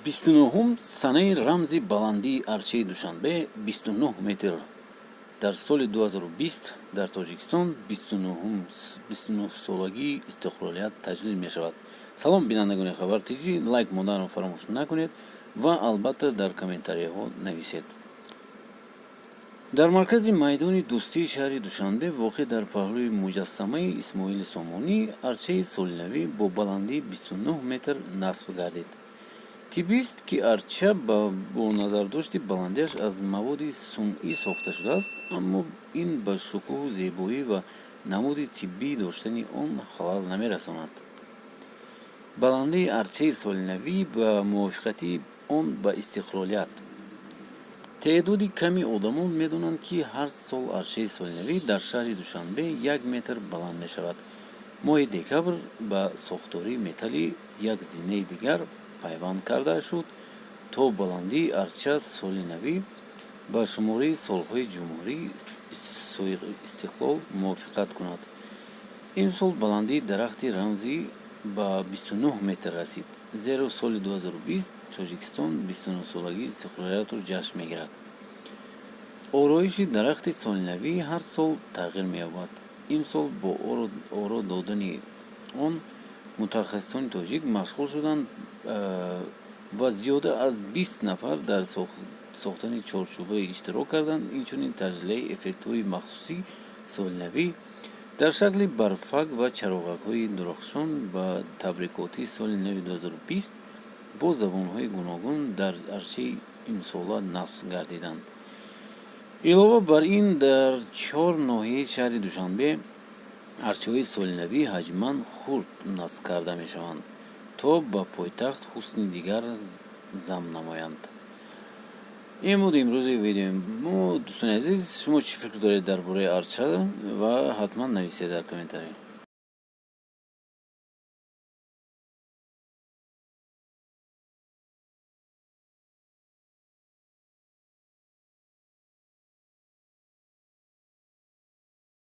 29-ум санаи рамзи баландии арчаи Душанбе 29 метр. Дар соли 2020 дар Тоҷикистон 29-солагии истиқлолият таҷлил мешавад. Салом, бинандагони Хабар ТЖ, лайк монданро фаромӯш накунед ва албатта дар комментарияҳо нависед. Дар маркази майдони Дӯстии шаҳри Душанбе, воқеъ дар паҳлӯи муҷассамаи Исмоили Сомонӣ, арчаи солинавӣ бо баландии 29 метр насб гардид. Табиист, ки арча бо назардошти баландиаш аз маводи сунъӣ сохта шудааст, аммо ин ба шукӯҳу зебоӣ ва намуди табиӣ доштани он халал намерасонад. Баландии арчаи солинавӣ ба мувофиқати он ба истиқлолият. Теъдоди ками одамон медонанд, ки ҳар сол арчаи солинавӣ дар шаҳри Душанбе 1 метр баланд мешавад. Моҳи декабр ба сохтори металлӣ як зинаи дигар пайванд карда шуд, то баландии арча солинавӣ ба шумораи солҳои ҷумҳурии истиқлол мувофиқат кунад. Имсол баландии дарахти рамзӣ ба 29 метр расид, зеро соли 2020 Тоҷикистон 29-солагии истиқлолиятро ҷашн мегирад. Ороиши дарахти солинавӣ ҳар сол тағйир меёбад. Имсол бо оро додани он мутахассисони тоҷик машғул шуданд ва зиёда аз 20 нафар дар сохтани чорчӯба иштирок карданд. Инчунин таҷлияи эффектҳои махсуси солинавӣ дар шакли барфак ва чароғакҳои дурахшон ба табрикоти соли нави 2020 бо забонҳои гуногун дар арчаи имсола насб гардиданд. Илова бар ин, дар чор ноҳияи шаҳри Душанбе арчаҳои солинавӣ ҳаҷман хурд насб карда мешаванд, то ба пойтахт ҳусни дигар зам намоянд. Ин буд имрӯзи видеои мо. Дӯстони азиз, шумо чӣ фикр доред дар бораи арча ва ҳатман нависед дар комментария.